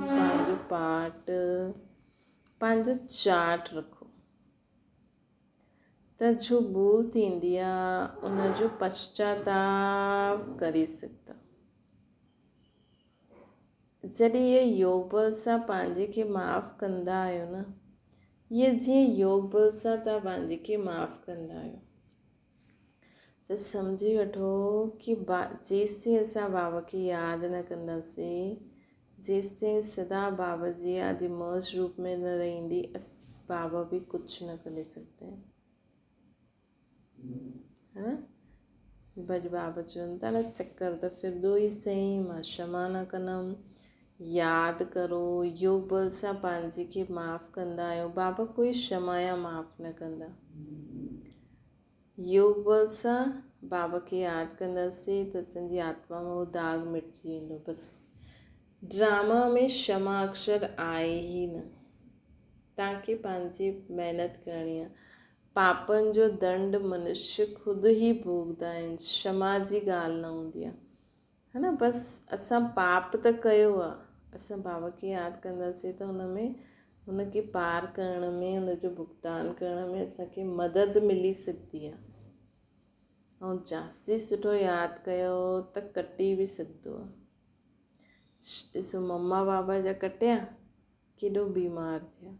Speaker 1: پنهنجو پاٽ، پنهنجو چارٽ رکو. ته جو ڀول ٿيندي آ ان جو پشچاتاپ ڪري سگهندا. جڏهن اهي يوگ بل سان پنهنجي کي معاف ڪندا آهيو نه، اهي جيئن يوگ بل سان توهان پنهنجي کي معاف ڪندا آهيو ته سمجهي وٺو ڪي جيستائين اسان بابا کي ياد نه ڪنداسين جيستائين سدا بابا جي آدي موج روپ ۾ نه رهندي اس بابا به ڪجهه نه ڪري سگهندا آهن. ها ڀڄ بابا چون ٿا نه چڪر ته ڦردو ئي سهي مان ڪشما نه ڪندم ياد ڪرو يوگ بل سان پنهنجي کي معاف ڪندا آهيو بابا ڪوئي ڪشما يا معاف نه ڪندا يوگ بل سان بابا کي ياد ڪنداسين ته اسان جي آتما مان اهو داغ مٽجي ويندو بس ڊراما ۾ شمع اڪشر آهي ئي نه توهان کي پنهنجي محنت ڪرڻي آهي پاپن جو دنڊ منشي خود ئي ڀوڳدا آهن شمع جي ڳالهه نه هوندي آهي ها نه بس اسان پاپ ته ڪيو آهي اسان بابا کي ياد ڪنداسين ته ان ۾ ان کي پار ڪرڻ ۾ ان جو ڀگتان ڪرڻ ۾ اسان کي مدد ملي سگهندي آهي ۽ جاستي سٺو ياد ڪيو ته ڪٽي به سگهندو آهي. ڏسو مما بابا جا ڪٽيا ڪيڏو بيمار ٿيا.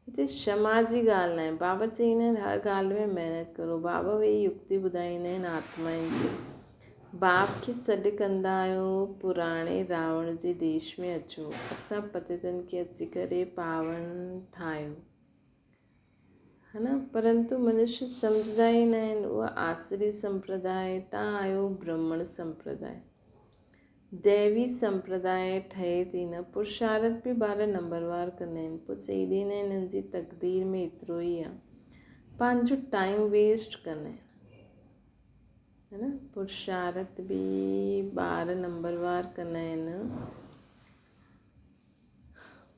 Speaker 1: هتي شمع جي ڳالهه ناهي. بابا چئيندا آهن هر ڳالهه ۾ محنت ڪرو. بابا ويهي يڪتي ٻڌائيندا آهن آتمائن کي. باپ کي سڏ ڪندا آهيو پراڻي راوڻ جي ديش ۾ اچو. اسان پتيتن کي اچي ڪري پاون ٺاهيو. ها نه پرنتو منشي سمجهندا ئي ناهن. اها آسري سمپرداء تان آيو برهمڻ سمپرداء. ديوي سمپرداء ٺهي ٿي نه پرشارٿ به ٻار نمبروار ڪندا آهن پوء چئي ڏيندا آهن هنن جي تقدير ۾ ايترو ئي آ پنهنجو ٽائيم ويسٽ ڪندا آهن ها نه پرشارٿ به ٻار نمبروار ڪندا آهن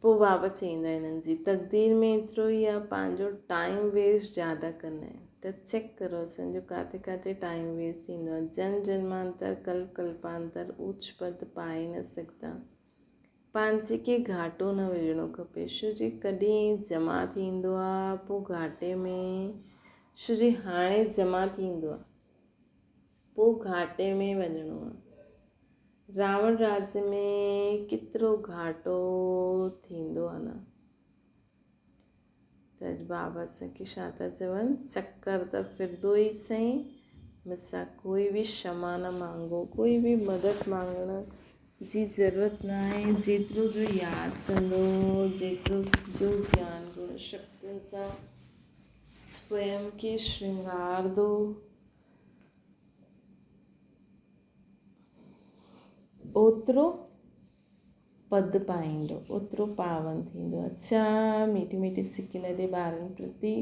Speaker 1: پوء بابا چئيندا هنن جي تقدير ۾ ايترو ئي آ پنهنجو ٽائيم ويسٽ زياده ڪندا آهن ته چيڪ ڪرو اسان جو ڪاٿي ڪاٿي ٽائيم ويسٽ ٿيندو آ جنم جنمانتر ڪلپ ڪلپانتر اوچ پد پائي نه سگهندا پنهنجي کي گهاٽو نه وجهڻو کپي شو جي ڪڏهن جمع ٿيندو آ پوء گهاٽي ۾ شو جي هاڻي جمع ٿيندو آ پوء گهاٽي ۾ وڃڻو آ. راوڻ راڄ ۾ ڪيترو گهاٽو ٿيندو آ نه. ته اڄ بابا اسان کي ڇا ٿا چون، چڪر ته ڦردو ئي سهي، مون سان ڪوئي به شمع نه مانگو، ڪوئي به مدد مانگڻ جي ضرورت نه آهي، جيترو جو ياد ڪندو، جيترو جو گيان گڻ شڪتين سان سويم کي شرنگاردو. اوترو پد پائيندو، اوترو پاون ٿيندو. اڇا ميٺي ميٺي سڪي لڌي ٻارن پرتي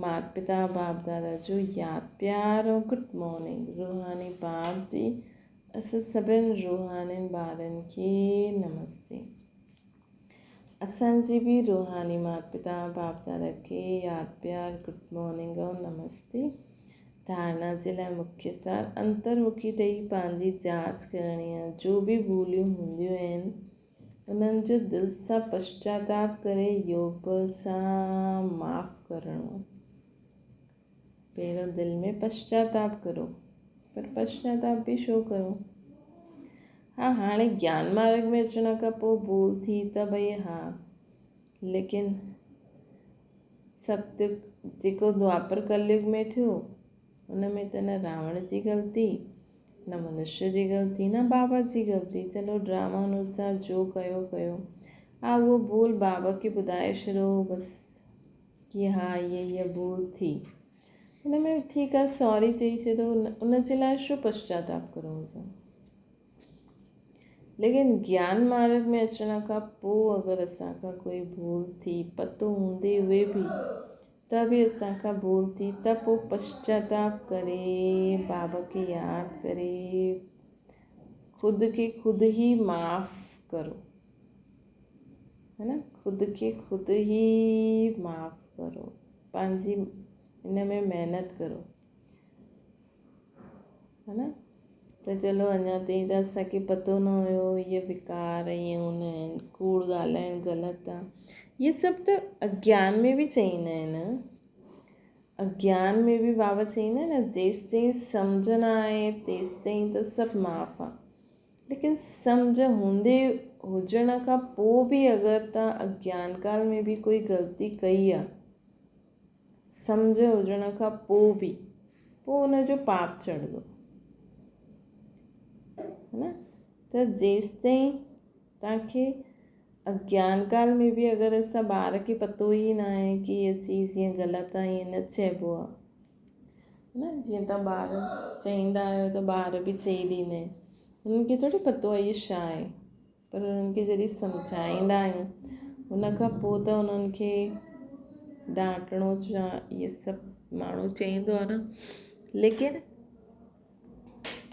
Speaker 1: مات پتا باپ دادا جو ياد پيار ۽ گڊ مارننگ روحاني باپ جي اسان سڀن روحانين ٻارن کي نمستي. اسان جي به روحاني مات پتا باپ دادا کي ياد پيار گڊ مارننگ ۽ نمستي. ڌارڻا جي لاء مکيه سار انترمکي ٺهي پنهنجي جاچ ڪرڻي آهي. جو به ڀوليون هونديون آهن انهن جو دل سان پشچاتاپ ڪري يوگ بل سان معاف ڪرڻو آهي. پهريون دل ۾ پشچاتاپ ڪرو پر پشچاتاپ به ڇو ڪرو؟ ها هاڻي گيان مارگ ۾ اچڻ کان پوء ڀول ٿي ته ڀئي ها ليڪن ست جيڪو دوآپر ڪليگ ۾ ٿيو ان ۾ ته نه راوڻ جي غلطي نه منشي جي غلطي نه بابا جي غلطي چلو ڊراما انوسار جو ڪيو ڪيو ها اهو ڀول بابا کي ٻڌائي ڇڏيو بس ڪي ها هيء هيء ڀول ٿي. ان ۾ به ٺيڪ آ سوري چئي ڇڏو ان جي لاء ڇو پشچاتاپ ڪرڻو هجي. ليڪن گيان مارگ ۾ اچڻ کان پوء اگر اسان کان ڪوئي ڀول ٿي پتو هوندي هئي به ته به اسان کان ڀول ٿي ته پوء پشچاتاپ ڪري بابا کي ياد ڪري خود کي خود ئي معاف ڪرو. ها نه خود کي خود ئي معاف ڪرو پنهنجي ان ۾ محنت ڪرو ها نه ته چلو اڃا تائين ته اسانکي پتو نه هيو اهي وڪار ائين هوندا آهن ڪوڙ ڳالهائڻ غلط آهي اهي سڀ ته اگيان ۾ به چئيندا آهن اگيان ۾ به بابا چئيندا آهن نه جيستائين سمجهه نه آهي تيستائين ته سڀ معاف آهي ليڪن سمجهه هوندي هجڻ کان پوء به اگر توهان اگيان ڪال ۾ به ڪوئي غلطي ڪئي آ سمجهه هجڻ کان پوء به پوء ان جو پاپ چڙهندو ها نه ته جيستائين توهان کي اگيان ڪال ۾ به اگر اسان ٻار کي پتو ئي نه آهي ڪي هيء چيز هيئن غلط آهي هيئن نه چئبو آهي نه جيئن توهان ٻار چئيندا آهيو ته ٻار به چئي ڏيندا آهن انهن کي ٿوري پتو آهي اهي ڇا آهي پر انهن کي جڏهن سمجهائيندا آهيون ان کان پوءِ ته انهن کي ڊانٽڻو يا اهي سڀ ماڻهو چئيندو آهي نه ليڪن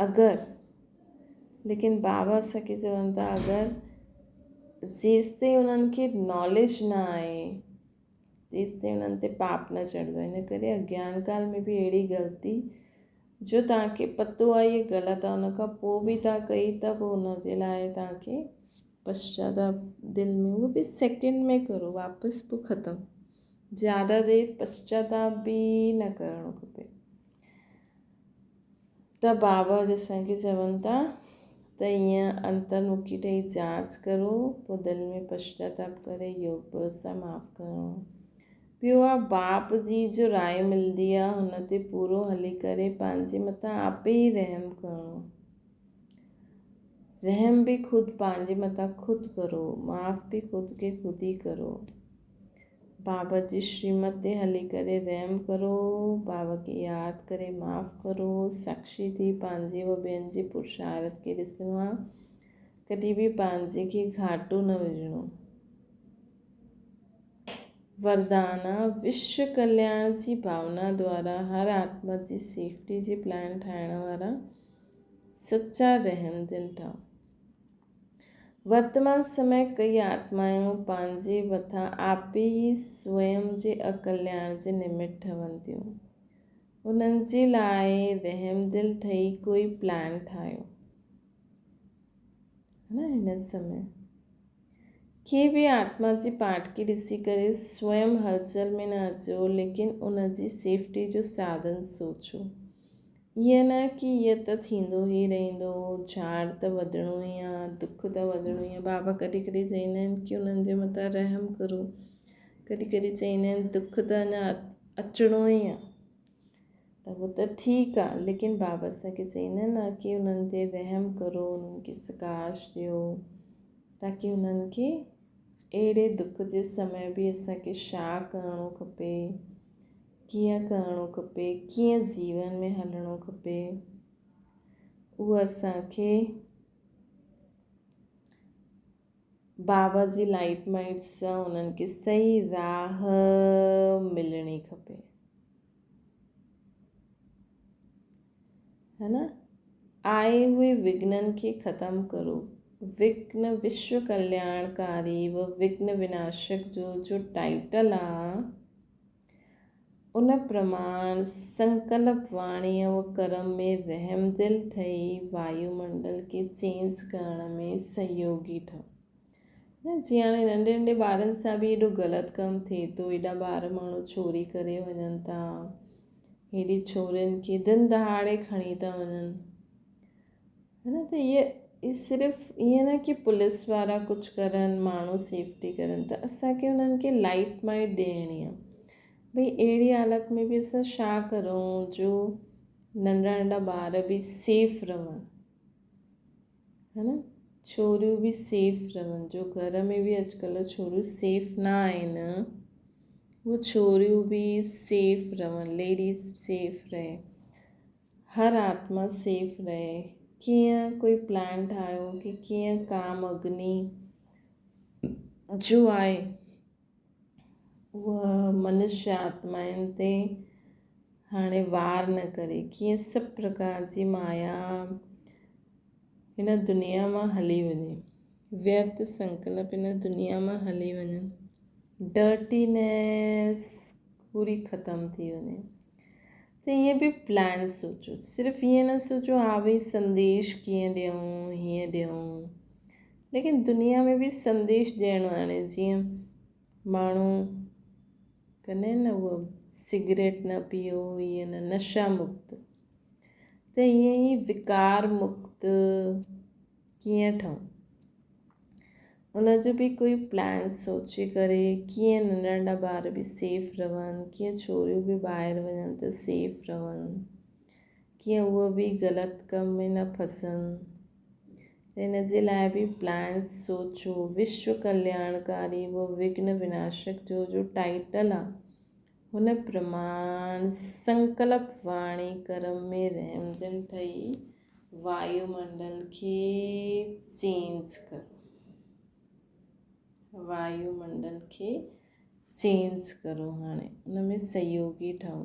Speaker 1: اگر ليڪن بابا اسان کي چون ٿا اگر جيستائين انهن کي ناليج نه آهي تيستائين انهن تي پاپ نه چڙهندو. ان ڪري اگيان ڪال ۾ به اهڙي غلطي جو توهان کي پتو آهي اهي غلط آهي ان کان پوء به توهان ڪئي ته پوء ان جي لاء توهان کي پشچاتاپ دل ۾ اهو به سيڪنڊ ۾ ڪرو واپس پوء ختم. زياده دير پشچاتاپ به نه ڪرڻو کپي. ته بابا اسان کي چون ٿا ته ائين انترمکي ٺهي جاچ ڪرو پوء دل ۾ پشچاتاپ ڪري يوگ بل سان معاف ڪرڻو. ٻيو آ باپ جي جو راء ملندي آ هن تي پورو هلي ڪري پنهنجي مٿان آپي ئي رحم ڪرڻو. رحم به خود پنهنجي مٿان خود ڪرو، معاف به خود کي خود ئي ڪرو. بابا جي شريمت تي هلي ڪري رحم ڪرو، بابا کي ياد ڪري معاف ڪرو، ساکشي ٿي پنهنجي و ٻين جي پرشارت کي ڏسڻو آ، ڪڏهن به پنهنجي کي گهاٽو نه وجهڻو. وردان، وشو ڪلياڻ جي ڀاونا دوارا هر آتما جي سيفٽي جي پلان ٺاهڻ وارا سچا رحمدل ٺهو. ورتمان سمي ڪئي آتمائون پنهنجي مٿان آپي ئي سوئم جي اڪلياڻ جي نمت ٺهن ٿيون. انهن جي لاء رحمدل ٺهي ڪوئي پلان ٺاهيو. نه هن سمي ڪنهن به آتما جي پاٽڪي ڏسي ڪري سوئم هلچل ۾ نه اچو ليڪن ان جي سيفٽي جو ساڌن سوچو. ائين نه ڪي اهو ته ٿيندو ئي رهندو، جهاڙ ته وڌڻو ئي آ، دک ته وڌڻو ئي آ. بابا ڪڏهن ڪڏهن چئيندا آهن ڪي انهن جي مٿان رحم ڪرو. ڪڏهن ڪڏهن چئيندا آهن دک ته اڃا اچڻو ئي آ ته اهو ته ٺيڪ آ ليڪن بابا اسان کي چئيندا آهن نه ڪي انهن تي رحم ڪرو، انهن کي سڪاش ڏيو تاڪي انهن کي اهڙي دک جي سمي به اسان کي ڇا ڪرڻو کپي. ڪيئن ڪرڻو کپي، ڪيئن جيون ۾ هلڻو کپي، اهو اسان کي بابا جي لائيٽ مائيٽ سان انهن کي صحيح راهه ملڻي کپي. ها نه آئي هئي وگهنن کي ختم ڪرو. وگهن وشو ڪلياڻڪاري و وگهن وناشڪ جو جو ٽائيٽل آ ان پرماڻ سنڪلپ واڻيء و ڪرم ۾ رحمدل ٺهي وايومنڊل کي چينج ڪرڻ ۾ سهيوگي ٺهو. نه جيئن هاڻي ننڍي ننڍي ٻارن سان به ايڏو غلط ڪم ٿئي ٿو ايڏا ٻار ماڻهو چوري ڪري وڃن ٿا هيڏي ڇورين کي دن دهاڙي کڻي ٿا وڃن ها نه ته اهي صرف ائين نه ڪي پوليس وارا ڪجهه ڪرن ماڻهو سيفٽي ڪرن ته اسانکي انهن کي لائيٽ مائيٽ ڏيڻي آهي ڀئي اهڙي حالت ۾ به اسان ڇا ڪرون جو ننڍا ننڍا ٻار به سيف رهن ها نه ڇوريون به سيف رهن جو گهر ۾ به اڄڪلهه ڇوريون سيف نه آهن اهو ڇوريون به سيف رهن ليڊيز سيف رهي هر آتما سيف رهي. ڪيئن ڪوئي پلان ٺاهيو ڪي ڪيئن ڪام اگني جو آهي اها منشيه آتمائن تي هاڻي وار نه ڪري ڪيئن سڀ پرڪار جي مايا هن دنيا مان هلي وڃي ويرٿ سنڪلپ هن دنيا مان هلي وڃن ڊرٽينيس پوري ختم ٿي وڃي ته ائين به پلان سوچو صرف ائين نه سوچو ها ڀئي سنديش ڪيئن ڏيون هيئن ڏيون ليڪن دنيا ۾ به سنديش ڏيڻو آهي جيئن ماڻهو ڪندا آهن نه اهو سگريٽ نه پيئو ائين نه نشا مڪت ته ائين ئي وڪار مڪت ڪيئن ٺهون ان جو به ڪوئي پلان سوچي ڪري ڪيئن ننڍا ننڍا ٻار به سيف رهن ڪيئن ڇوريون به ٻاهر وڃن ته سيف رهن ڪيئن اهي به غلط ڪم ۾ نه ڦسن ته ان جي لاء به پلان سوچو وشو ڪلياڻڪاري و وگهن وناشڪ جو جو ٽائيٽل آ هن پرماڻ سنڪلپ واڻي ڪرم ۾ رحمدل ٺهي وايومنڊل کي چينج ڪرو وايومنڊل کي چينج ڪرو هاڻي ان ۾ سهيوگي ٺهو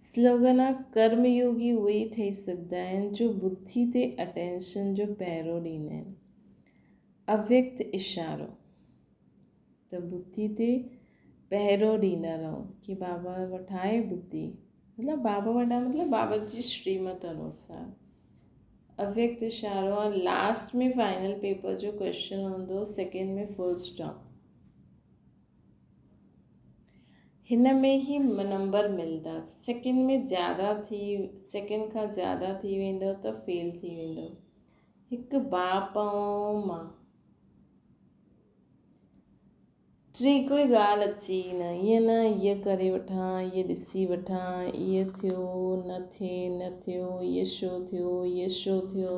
Speaker 1: سلوگن آ ڪرم يوگي اهي ئي ٺهي سگهندا آهن جو ٻڌي تي اٽينشن جو پهرو ڏيندا آهن اويڪت اشارو ته ٻڌي تي پهرو ڏيندا رهو ڪي بابا وٽ آهي ٻڌي مطلب بابا وٽ آهي مطلب بابا جي شريمت انوسار. اويڪت اشارو آ لاسٽ ۾ فائنل پيپر جو ڪويشچن هوندو سيڪنڊ ۾ فل اسٽاپ هن ۾ ئي نمبر ملدا سيڪنڊ ۾ زياده ٿي سيڪنڊ کان زياده ٿي ويندو ته فيل ٿي ويندو هڪ باپ ۽ مان ٽي ڪوئي ڳالهه اچي ئي نه، ائين نه ايء ڪري وٺان، ايء ڏسي وٺان، ايء ٿيو، نه ٿئي، نه ٿيو، ايء شو ٿيو، ايء شو ٿيو.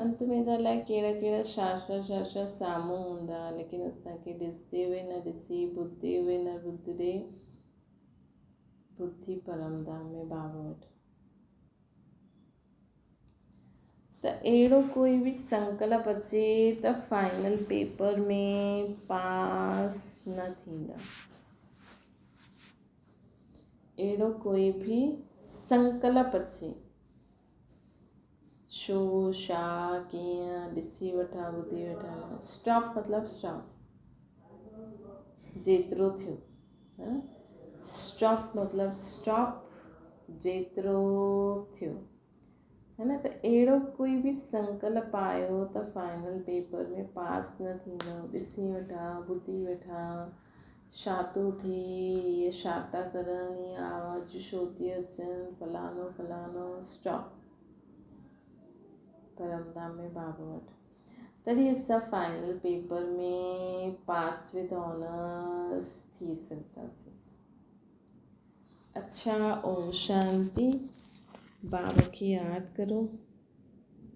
Speaker 1: انت ۾ ته الائي ڪهڙا ڪهڙا ڇا ڇا ڇا ڇا سامهون هوندا، ليڪن اسان کي ڏسندي به نه ڏسي، ٻڌندي به نه ٻڌندي، ٻڌي پرم ڌام ۾ بابا وٽ. ته اهڙو ڪوئي به سنڪلپ اچي ته فائنل پيپر ۾ پاس نه ٿيندا. اهڙو ڪوئي به سنڪلپ اچي ڇو ڇا ڪيئن ڏسي وٺان ٻڌي وٺان اسٽاپ مطلب اسٽاپ جيترو ٿيو اسٽاپ مطلب اسٽاپ جيترو ٿيو هي نه ته اهڙو ڪوئي به سنڪلپ آيو ته فائنل پيپر ۾ پاس نه ٿيندو ڏسي وٺان ٻڌي وٺان ڇا ٿو ٿئي اهي ڇا ٿا ڪرن اهي آوازون ڇو ٿي اچن فلاڻو فلاڻو اسٽاپ پرمڌام ۾ بابا وٽ تڏهن اسان final paper ۾ pass with honours ٿي سگهنداسين. اڇا اوم شانتي. بابا کي ياد ڪرو.